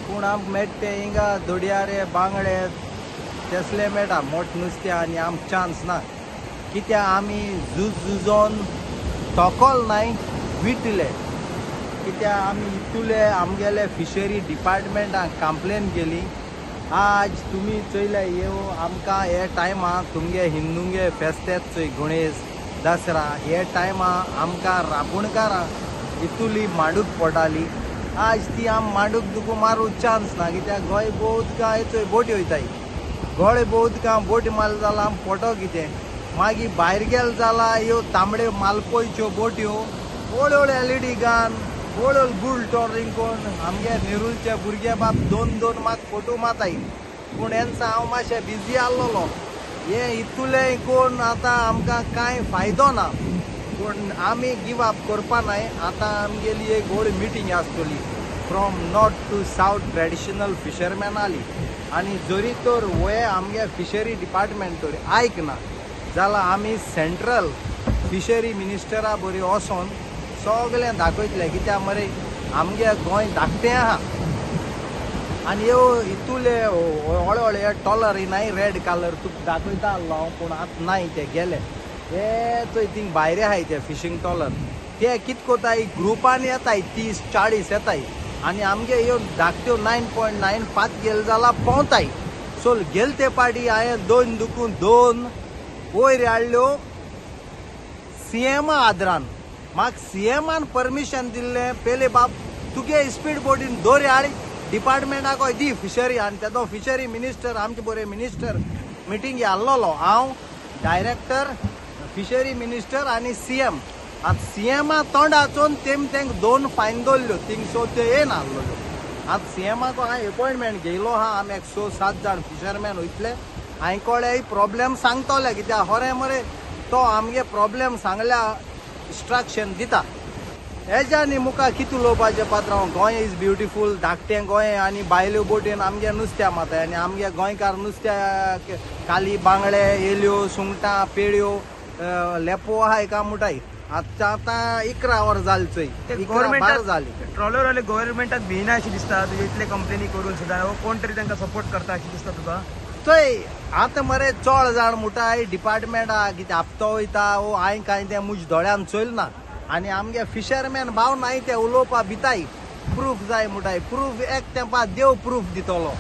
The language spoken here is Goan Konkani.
पूण आमकां मेळटा ते हिंगा दोडयारे बांगडे तसले मेळटा मोठ नुस्तें आनी आमकां चान्स ना कित्याक आमी झूज झुजोन तोकोल नाय विटले कित्याक आमी इतुले आमगेले फिशरी डिपार्टमेंटाक कंप्लेन केली. आज तुमी चोयले येव आमकां हे टायमा तुमगे हिंदूंगे फेस्तेत चोय गणेश दसरा हे टायमा आमकां रांपणकारां इतुली मांडूक पडटाली. आज ती आम मांडूक तुका मारूंक चान्स ना कित्याक गोंय भोंवत चोय बोटी वयताय गोंय भोंवत बोटी मारली जाल्यार आम फोटो कितें मागीर भायर गेले जाल्यार ह्यो तांबड्यो मालपोयच्यो बोट्यो व्हड व्हड एलईडी गान व्हड व्हड गुल टॉरिंग कोण आमगे नेरुलचे भुरगे बाब दोन दोन मात फोटो माताय. पूण हेन्सा हांव मातशें बिजी आसलेलो हे इतुलें कोण आतां आमकां कांय फायदो ना. पूण आमी गिव अप करपा नाय. आतां आमगेली एक व्हड मिटींग आसतली from north to south traditional fisherman आली आनी जरी तर हे आमगे फिशरी डिपार्टमेंट तर आयकना जाल्यार आमी सेंट्रल फिशरी मिनिस्टरा बरी वचोन सगळें दाखयतलें कित्याक मरे आमगे गोंय धाकटें आहा आनी ह्यो इतुले व्हडले व्हडले टॉलर नाय रेड कलर तुका दाखयता आसलो हांव पूण आतां नाय ते गेले हे चोय थिंग भायर आहाय ते फिशींग ट्रॉलर ते कित कोताय ग्रुपान येताय 30-40 येताय आनी आमगे ह्यो धाकट्यो 9.95 गेले जाल्यार पोंवताय. सो गेले ते पाटी हांवें दोन दुखून दोन वयर हाडल्यो सीएमा आदरान. म्हाका सीएमान परमिशन दिल्लें पेले बाब तुगे स्पीड बोटीन दोरी हाड डिपार्टमेंटाक दी फिशरी आनी तेदो फिशरी मिनिस्टर आमचे बरे मिनिस्टर मिटींग आसलेलो हांव डायरेक्टर फिशरी मिनिस्टर आनी सीएम. आतां सीएमा तोंडाचोन तेम तेंका 2 फायन दवरल्यो थिंग सो त्यो येयना आसलेल्यो. आतां सीएमाक हांवें एपॉयंटमेंट घेयलो आहा. आमी एक 6-7 जाण फिशरमॅन वयतले हांवें कोळे प्रॉब्लेम सांगतले कित्याक खरें मरे तो आमगे प्रॉब्लेम सांगल्या इन्स्ट्रक्शन दिता. हेज्यानी मुखार कितें उलोवपाचें पात्रांव गोंय is beautiful धाकटें गोंय आनी भायल्यो बोटीन आमगे नुस्त्या माताय आनी आमगे गोंयकार नुस्त्या काली बांगडे एल्यो सुंगटां पेळ्यो लेपो आहाय काय म्हणटाय. आतां आतां 11 वरां जालीं चोय 11-12 जालीं. ट्रॉलरवाले गव्हर्मेंटाक भिना अशें दिसता तुजे इतले कंप्लेनी करून सुद्दां कोण तरी तांकां सपोर्ट करता अशें दिसता तुका? चोय आतां मरे चड जाण म्हणटाय डिपार्टमेंटा कितें हप्तो वयता वो हांवें कांय तें म्हज्या दोळ्यान चोयलें ना आनी आमगे फिशरमॅन भाव नाय ते उलोवपा भिताय प्रूफ जाय म्हणटाय. प्रूफ एक तेंपा देव प्रूफ दितलो.